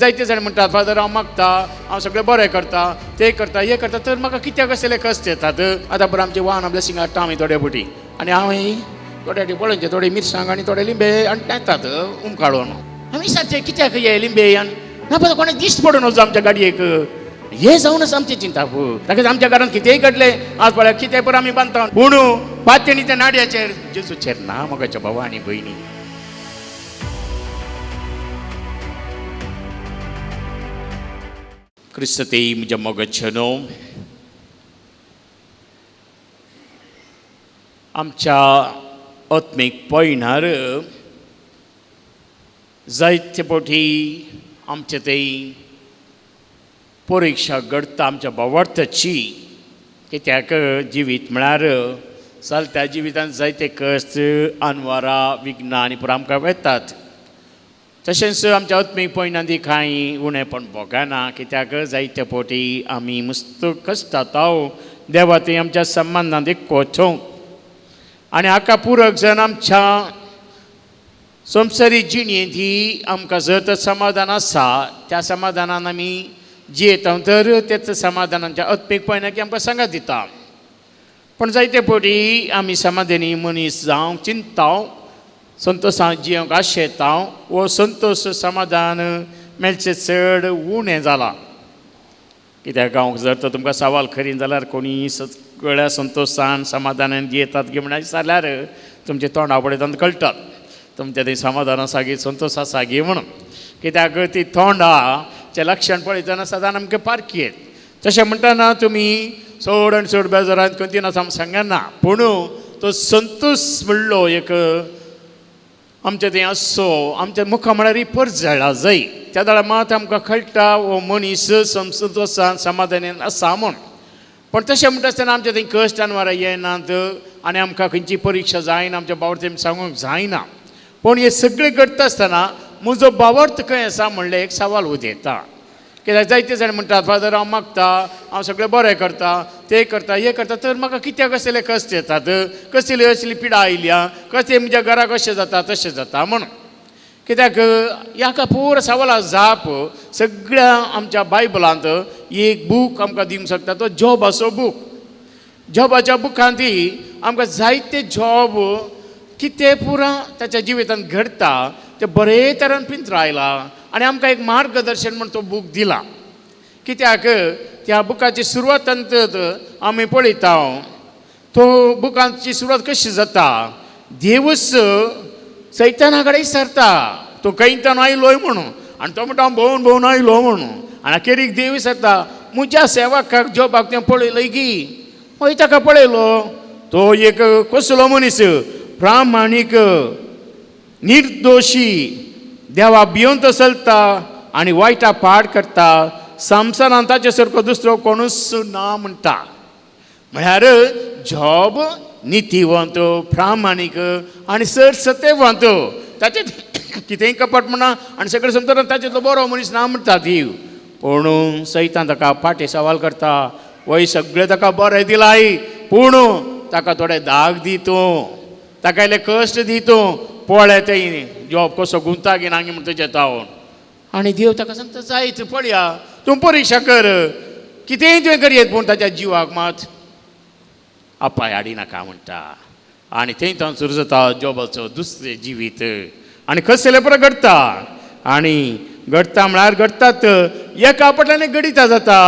जायते जाण म्हणटात फादर हांव मागता, हांव सगळें बरें करता, तें करता, हें करता, तर म्हाका कित्याक असले कश्ट येतात? आतां बरें आमचें वाहन ब्लेसिंग हाडटा आमी थोडे फावटी आनी हांव थोडे फावटी पळोवचें थोडे मिरसांग आनी थोडे लिंबे आनी येतात उमकाळून. आमी विचारचें कित्याक हे लिंबे आनी ना पळय कोणें दिश्ट पडून वचो आमच्या गाडयेक. हें जावन आसा आमचें चिंताप. ताका आमच्या घरांत कितेंय घडलें आज पळय कितें पळय आमी बांदता, पूण पातणी त्या नाड्याचेर जेजूचेर ना मोगाच्या भावा आनी भयणी. क्रिस्तते म्हज्या मोगाचे न्हू, आमच्या आत्मीक पयणार जायते फावटी आमचे ते परिक्षा घडटा आमच्या भावार्थाची. कित्याक जिवीत म्हळ्यार चलत्या जिवितांत जायते कश्ट, अनवारा, विघ्नां आनी पुरो आमकां येतात. तशेंच आमच्या आत्मीक पयणांत कांय उणेपण भोगना, कित्याक जायते फावटी आमी मस्त कश्टात देवा थंय आमच्या संबंदांत एकवचो आनी हाका पुरक जावन आमच्या संवसारी जिणेंत ही आमकां जर तर समाधान आसा त्या समाधानान आमी जियेता तर तेच समाधान आमच्या आत्मीक पयणाक आमकां सांगात दिता. पूण जायते फावटी आमी समाधानी मनीस जावंक चिंतता, संतोशान जियेवंक आशेता, वो संतोश समाधान मेळचें चड उणें जालां. कित्याक गांवक जर तर तुमकां सवाल खरी जाल्यार कोणी सगळ्या संतोशान समाधानान जियेतात गी म्हणून जाल्यार तुमचे तोंडा पळयतात कळटात तुमच्या थंय समाधान आसा गी संतोश आसा गी म्हणून. कित्याक ती तोंडाचें लक्षण पळयतना सदां आमकां पारखी येत. तशें म्हणटना तुमी चड आनी चड बेजारान खंय आसा सांगना, पूण तो संतोश म्हणलो एक आमच्या थंय आसचो, आमच्या मुखा म्हळ्यार परजळा जाय. त्या वेळार मात आमकां कळटा हो मनीस संतोशान समाधानान आसा म्हूण. पूण तशें म्हणटा आसतना आमच्या थंय कश्ट अनवारां येनात आनी आमकां खंयची परिक्षा जायना, आमच्या बावर्थ सांगूंक जायना. पूण हें सगळें घडटा आसतना म्हजो बावर्थ खंय आसा म्हणलें एक सवाल उदेता. कित्याक जायते जाण म्हणटात फादर हांव मागता, हांव सगळें बरें करता, तें करता, हें करता, तर म्हाका कित्याक असले कश्ट येतात, कसली असली पिडा आयल्या, कसली म्हज्या घराक अशें जाता तशें जाता म्हणून. कित्याक ह्याका पुरो सवाला जाप सगळ्या आमच्या बायबलांत एक बूक आमकां दिवंक शकता, तो जॉबाचो बूक. जॉबाच्या बुकांत आमकां जायते जॉब कितें पुरा ताच्या जिवितांत घडटा तें बरे तरेन पिंत्रायला आनी आमकां एक मार्गदर्शन म्हूण तो बूक दिला. कित्याक त्या बुकाची सुरवातांत आमी पळयता तो बुकांची सुरवात कशी जाता, देवूच सैताना कडेन विचारता तो खंयच्यान आयलोय म्हणून, आनी तो म्हणटा हांव भोंवन भोंवन आयलो म्हणून. आनी अखेरीक देव विचारता म्हज्या सेवकाक जॉबाक तें पळयलय गी, हय ताका पळयलो, तो एक कसलो मनीस, प्रामाणीक, निर्दोशी, देवा भिवन तो चलता आनी वायटा पाड करता, संवसारांत ताचे सारको दुसरो कोणूच ना म्हणटा. म्हळ्यार जॉब नितीवंत, प्रामाणीक आनी चड सत्यवंत, ताचें कितेंय कपट म्हणा आनी सगळें संवसारांत ताचेंतलो बरो मनीस ना म्हणटा देव. पूण सैतान ताका फाटीं सवाल करता, वय सगळें ताका बरें दिलाय पूण ताका थोडे दाग दी तूं, ताका इल्ले कश्ट दी तूं, पळय तें जॉब कसो गुंता गी नांगी म्हण तुजें तावन. आनी देव ताका सांगता जायत पळया तूं परिक्षा कर, कितेंय तुवें करयेत पूण ताच्या जिवाक मात अपाय हाडिनाका म्हणटा. आनी थंय तावन सुरू जाता जॉबाचो दुसरें जिवीत आनी कसलें परत घडटा. आनी घडटा म्हळ्यार घडटात एका फाटल्यान एक घडिता जाता.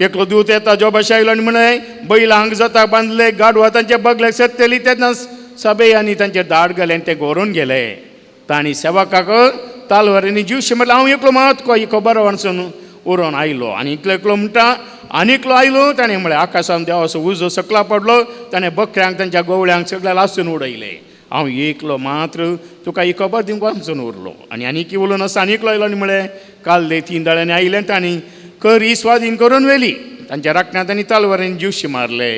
एकलो दूत येता जॉबाशें आयलो आनी म्हणलें बैलांक जाता बांदले, गाडवा तांचे बगलेक सरतली, तेन्ना सभे आनी तांचेर धाड घालें आनी ते गोरोवन गेले. तांणी सेवकाक तालवारींनी जीव म्हटलें हांव एकलो मात खबर वाचून उरोवन आयलो. आनी एकलो एकलो म्हणटा आनी एकलो आयलो, ताणें म्हळें आकाशान देवाचो उजो सकला पडलो, ताणें बकऱ्यांक तांच्या गवळ्यांक सगळ्या लासून उडयलें, हांव एकलो मात्र तुका ही खबर दिवंक वाचून उरलो. आनी आनी उलोवन आसा आनी एकलो आयलो आनी म्हळें काल ते तीन दळ्यांनी आयले तांणी करी स्वाधीन करून व्हेली, तांच्या राखण्यांत आनी तालवारींनी जीवशी मारले.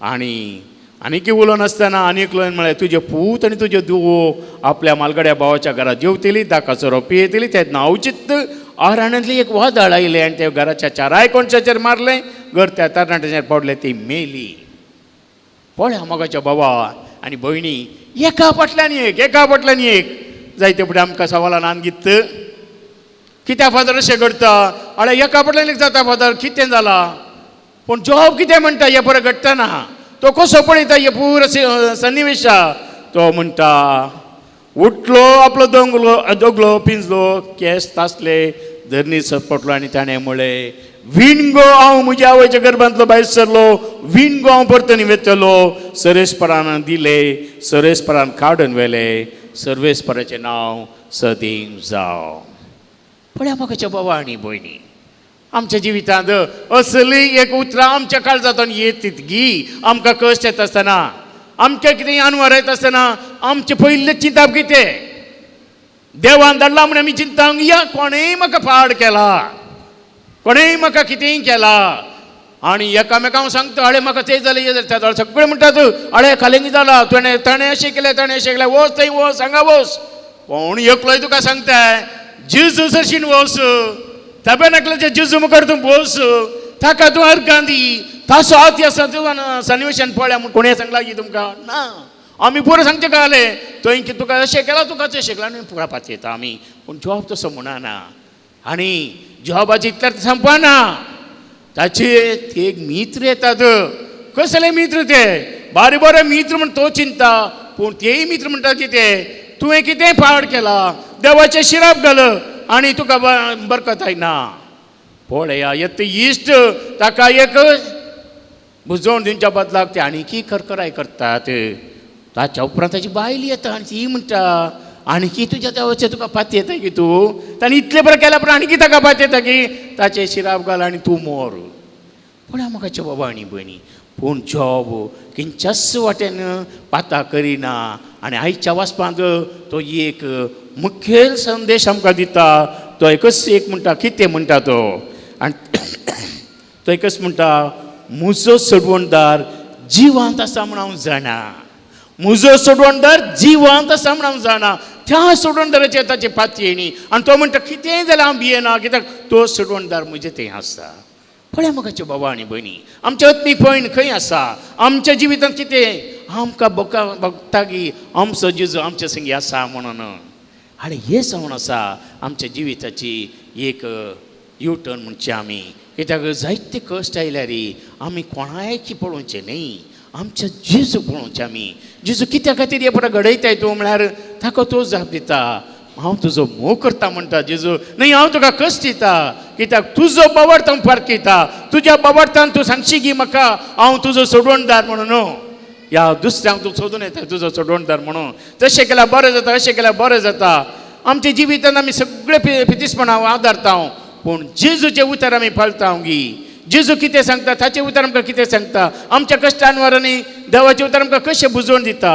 आनी आनी उलोवन आसतना आनी एकलो म्हळें तुजे पूत आनी तुज्यो धुवो आपल्या मालगड्या भावाच्या घरात जेवतली, दाकाचो रोप पियेतली, तेन्ना अवचित आराणांतली एक वादळ आयलें आनी ते घराच्या चाराय कोणशाचेर मारलें, घर त्या तरणाट्याचेर पडलें, ती मेली. पळया मोगाच्या भावा आनी भयणी, एका फाटल्यान एक, एका फाटल्यान एक जायते फुडें आमकां सवालान आनगीत कित्याक फादर अशें घडटा? आळे एका फाटल्यान जाता फादर, कितें जालां? पूण जॉब कितें म्हणटा हें बरें घडटना तो कसो पळयता हे पुरो सन्निवेशा, तो म्हणटा उठलो आपलो दोंगलो दोगलो पिंजलो, केंस तासले, धरणी सपटलो आनी ताणें म्हळें विणगो हांव म्हज्या आवयच्या गर्भांतलो भायर सरलो, विणगो हांव परतून वेतलो. सरेस्परान दिले, सरेस्परान काडून व्हेले, सर्वेस्पराचें नांव सदीं जावं. पळया म्हाका बाबा आनी भयणी, आमच्या जिवितांत असली एक उतरां आमच्या काळजांतून येत गी आमकां कश्ट येता आसतना, आमकां कितें अनवर येता आसतना आमचें पयलें चिंताप कितें? देवान धाडला म्हूण आमी चिंता या कोणेय म्हाका पाड केला, कोणेय म्हाका कितेंय केला. आनी एकामेकांक सांगता अळे म्हाका तें जालें हें जालें, त्या जाल्यार सगळें म्हणटात अळे खालेंगी जाला, तुवें ताणें अशें केलें ताणें अशें केलें, वच थंय वच हांगा वच. कोण एकलोय तुका सांगताय जेजू सरशीन वच, तबेनाकलाच्या जेजू मुखार तूं बस, ताका तूं अर्गां दी, ताचो आती आसा तुका सन्निवेशान पळया म्हूण कोणें सांगला की तुमकां ना. आमी पुरो सांगचें कळ्ळें थंय की तुका अशें केलां तुका तशें केलां आनी पुरा पातयेता आमी. पूण जॉब तसो म्हणना आनी जॉबाची इतल्यार संपना, ताचे ते एक मित्र येतात. कसले मित्र ते? बारे बरे मित्र म्हण तो चिंता, पूण तेय मित्र म्हणटा कितें तुवें कितें पाड केला, देवाचें शिराप घाल आनी तुका बरकत ना. पळया येत इश्ट ताका एक बुजोवन दिवच्या बदलाक ते आणकी करकराय करतात. ताच्या उपरांत ताची बायल येता आनी ती म्हणटा आणकी तुज्या देवाचें तुका पातयेता की तूं ताणें इतलें बरें केल्या पूण आणकी ताका पातयेता की ताचें शिराप घाल आनी तूं मोर. पूण म्हाका बाबा आनी भयणी, पूण जॉब खंयच्याच वाटेन पाता करिना. आनी आयच्या वाचपांत तो एक मुखेल संदेश आमकां दिता. तो एकच एक म्हणटा, कितें म्हणटा तो? आनी तो एकच म्हणटा, म्हजो सोडवणदार जिवांत आसा म्हूण हांव जाणा, म्हजो सोडवणदार जिवांत आसा म्हूण हांव जाणा. त्या सोडवणदाराचेर ताची पातयेणी आनी तो म्हणटा कितेंय जाल्यार हांव भियेना, कित्याक तो सोडवणदार म्हजें थंय आसा. पळया म्हाका बाबा आनी भयणी, आमचें आत्मीक पयण खंय आसा? आमच्या जिवितांत कितें आमकां बोका बगता की आमचो जेजू आमच्या संगी आसा म्हणून. आनी हें जावन आसा आमच्या जिविताची एक युटर्न म्हणचें आमी. कित्याक जायते कश्ट आयल्यार आमी कोणायची पळोवचें न्ही, आमच्या जेजू पळोवचें आमी. जेजू कित्या खातीर हें पळय घडयताय तूं म्हळ्यार ताका तो जाप दिता, हांव तुजो मोग करता म्हणटा जेजू. न्हय हांव तुका कश्ट दिता कित्याक तुजो बावडत हांव पारखिता, तुज्या बावडतान तूं सांगशी की म्हाका हांव तुजो सोडवणदार म्हणून न्हू, ह्या दुसऱ्यांक तूं सोदून येता तुजो सोडवणदार म्हणून. तशें केल्यार बरें जाता, अशें केल्यार बरें जाता. आमच्या जिवितान आमी सगळे पितीसपणां आदारता, पूण जेजूचें उतर आमी पाळटा गी. जेजू कितें सांगता ताचें उतर आमकां कितें सांगता? आमच्या कश्टांवर आनी देवाचें उतर आमकां कशें बुजोवन दिता?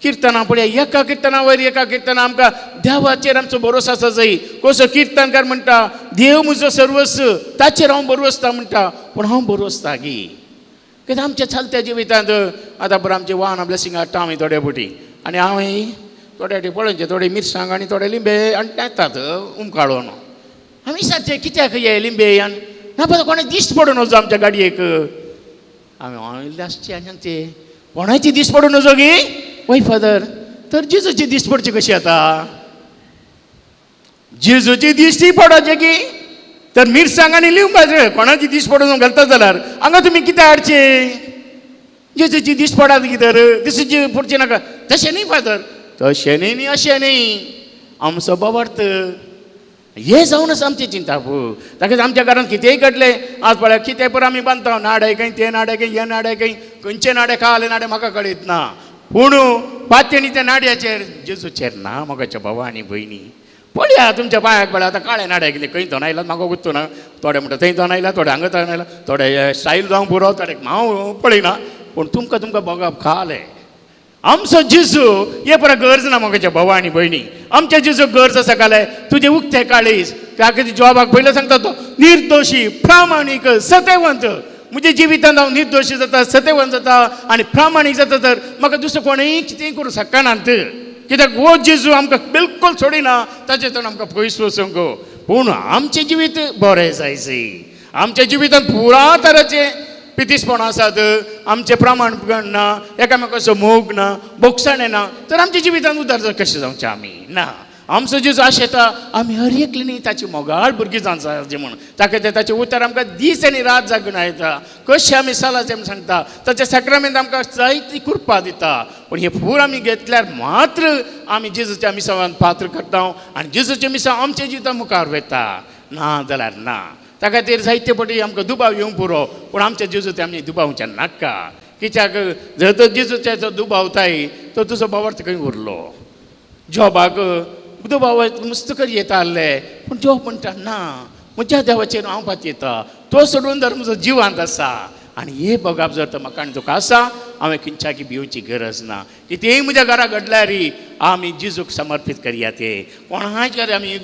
किर्तनां पळया, एका किर्तना वयर एका किर्तना आमकां देवाचेर आमचो भरोसो आसा जाय. कसो किर्तनकार म्हणटा देव म्हजो सर्वस्व, ताचेर हांव भरवसता म्हणटा, पूण हांव भरवसता गी. कित्याक आमच्या चलत्या जिवितांत आतां बरें आमचें वाहन ब्लेसिंग हाडटा आमी थोडे फावटी आनी हांवें थोडे फावटी पळोवचें थोडे मिरसांग आनी थोडे लिंबे आनी येतात उमकाळून. आमी विचारचें कित्याक हे लिंबे आनी ना पळय कोणें दिश्ट पडून वचो आमच्या गाडयेक. आमी हांव आसचे आनी सांगचे कोणाची दिश्ट पडून वचो गी? वय फादर, तर जेजूची दिश्ट पडची कशी आतां? जेजूची दिश्टी पडोवचें की तर मिरसांग आनी लिंबाचें कोणाची दिश्ट पडून घालता जाल्यार हांगा तुमी कितें हाडचें? जेजूची दिश्ट पडात की तर दिसूची पडची नाका. तशें न्ही फादर, तशें न्ही न्ही अशें न्ही, आमचो बाबार्थ हें जावन आसा आमचें चिंताप. ताका आमच्या घरांत कितेंय घडलें आज पळय कितें पळय आमी बांदता नाडे खंय तें नाडे खंय हें नाडे खंय खंयचें नाडे खालें नाडे म्हाका कळयत ना, पूण पातयेणी त्या नाड्याचेर जेजूचेर ना. म्हाका बाबा आनी भयणी पळया तुमच्या पांयाक पळया आतां काळें नाडे कितें खंय तोण आयला म्हाका गुत्तो ना. थोडे म्हणटा थंय तोण आयला, थोडे हांगा तोण आयला, थोडे स्टायल जावंक पुरो, थोडे हांव पळयना, पूण तुमकां तुमकां भोगप खालें. आमचो जेजू हे परत गरज ना म्हाका भावा आनी भयणी. आमच्या जेजू गरज आसा काले तुजें उक्तें काळीज. काकी जॉबाक पयलें सांगता तो निर्दोशी प्रामाणीक सत्यवंत. म्हज्या जिवितांत हांव निर्दोशी जाता, सत्यवंत जाता आनी प्रामाणीक जाता तर म्हाका दुसरो कोणूय कितेंय करूं शकनात. कित्याक हो जेजू आमकां बिलकूल सोडिना, ताचे तर आमकां पयस वचूंक. पूण आमचें जिवीत बरें जायचे, आमच्या जिवितांत पुरा तराचें पितीसपण आसात, आमचें प्रमाणपण ना, एकामेकाचो मोग ना, बोगसाणें ना, तर आमच्या जिवितांत उदार कशें जावचें आमी ना. आमचो जेजू आशेता आमी हर एकली ताची मोगाळ भुरगीं जावन म्हूण. ताका ताचें उतर आमकां दीस आनी रात जागून येता. कशें आमी सालाचें आमी सांगता, ताच्या साक्रामेंत आमकां जायती कृपा दिता. पूण हे फूल आमी घेतल्यार मात्र आमी जेजूच्या मिसावान पात्र करता आनी जेजूचें मिसांव आमच्या जिविता मुखार वता, ना जाल्यार ना. त्या खातीर जायते फावटी आमकां दुबाव येवंक पुरो, पूण आमच्या जेजू ते आमी दुबावचे नाका. कित्याक जर तर जेजूचे जो दुबावताय तो तुजो भावार्थ खंय उरलो. जॉबाक दुबाव मुस्तकर येता आहले, पूण जॉब म्हणटा ना म्हज्या देवाचेर हांव पातयेता, तो सोडून जर म्हजो जिवांत आसा आनी हे बगाप जर तर म्हाका आनी तुका आसा, हांवें खंयच्याकी भिवची गरज ना. कितेंय म्हज्या घरा घडल्यार आमी जेजूक समर्पीत करया. ते कोणाचेर आमी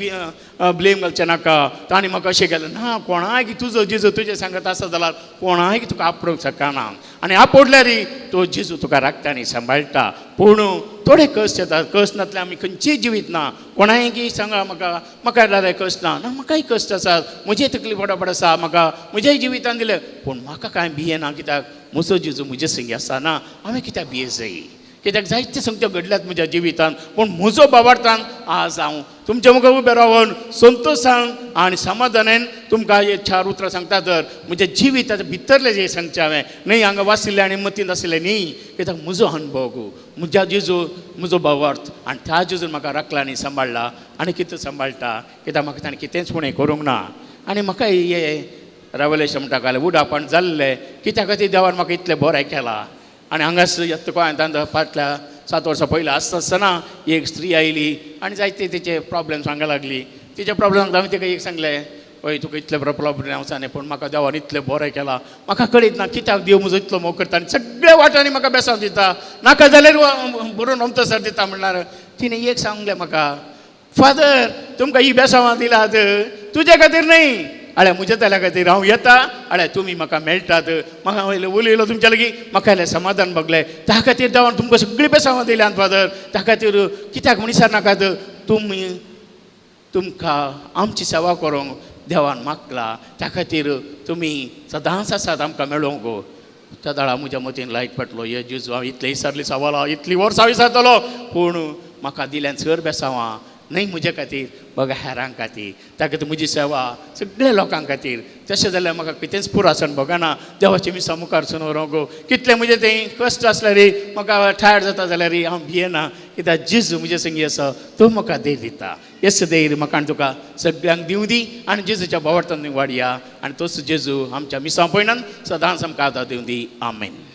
ब्लेम घालचें नाका, ताणें म्हाका अशें केलें ना. कोणाक तुजो जेजू तुजें सांगत आसा जाल्यार कोणाक तुका आपोवंक शकना, आनी आपोडल्यार तो जेजू तुका राखता आनी सांबाळटा. पूण थोडे कश्ट येतात, कश्ट नासल्यार आमी खंयचीय जिवीत ना. कोणायकी सांगा म्हाका म्हाका जाल्यार कश्ट ना, ना म्हाकाय कश्ट आसात, म्हजे तकली फटाफट आसा, म्हाका म्हज्याय जिवितान दिलें, पूण म्हाका कांय भियेना. कित्याक म्हजो जेजू म्हजे संगी आसा ना, हांवें कित्याक भिये जाय. कित्याक जायते संगत्यो घडल्यात म्हज्या जिवितान, पूण म्हजो बाबार्थान आज हांव तुमच्या मुखार उबें रावन संतोशान आनी समाधानान तुमकां हे चार उतरां सांगता. तर म्हज्या जिविताच्या भितरलें जें सांगचें हांवें न्हय हांगा वाचिल्लें आनी मतींत आशिल्लें न्ही, कित्याक म्हजो अनुभव, म्हज्या जेजू म्हजो भावार्थ आनी त्या जेजून म्हाका राखला आनी सांबाळ्ळा आनी कितें सांबाळटा. कित्याक म्हाका ताणें कितेंच उणें करूंक ना. आनी म्हाका हे रेवलेशन म्हणटा घालें उडापण जाल्लें, कित्या खातीर देवान म्हाका इतलें बरें केलां. आनी हांगासर येता गोंयांत फाटल्या 7 वर्सां पयलीं आसता आसतना एक स्त्री आयली आनी जायते तिचे प्रॉब्लेम सांगपाक लागली. तिचे प्रॉब्लेम सांगता हांवें तिका एक सांगलें, हय तुका इतले प्रॉब्लेम आसा न्ही, पूण म्हाका देवान इतलें बरें केलां, म्हाका कळीत ना कित्याक देव म्हजो इतलो मोग करता आनी सगळ्या वाटांनी म्हाका बेसांव दिता, नाका जाल्यार बरोवन अमतो दिता. म्हणल्यार तिणें एक सांगलें म्हाका, फादर तुमकां ही बेसांवां दिलात तुजे खातीर न्हय, अळे म्हज्या जाल्या खातीर हांव येता, अळे तुमी म्हाका मेळटात, म्हाका वयले उलयलो तुमच्या लागीं म्हाका इल्लें समाधान भोगलें, त्या खातीर देवान तुमकां सगळीं बेसांवां दिल्यांत फादर, त्या खातीर कित्याक म्हण विसरनाकात, तुमी तुमकां आमची सेवा करूंक देवान मागला, त्या खातीर तुमी सदांच आसात आमकां मेळोवंक. त्या दाळा म्हज्या मतीन लायट पडलो, हे जेजू हांव इतलें विसरली सवाल, इतली वर्सां विसरतलो, पूण म्हाका दिल्यान चड बेसांवां न्हय म्हजे खातीर बघा हेरां खातीर, त्या खातीर म्हजी सेवा सगळ्या लोकां खातीर. तशें जाल्यार म्हाका कितेंच पुरो आसन भोगना, देवाचे मिसां मुखार सून व्हरूंक कितलें म्हजें तें कश्ट आसल्यार म्हाका टायर्ड जाता जाल्यार हांव भियेना, कित्याक जेजू म्हजे संगी आसा, तो म्हाका धैर्य दिता. येस धैर्य म्हाका आनी तुका सगळ्यांक दिवं दी आनी जेजूच्या बोवार्थान वाडया आनी तोच जेजू आमच्या मिसां पयणान सदांच आमकां आदार दिवं दी. आमेन.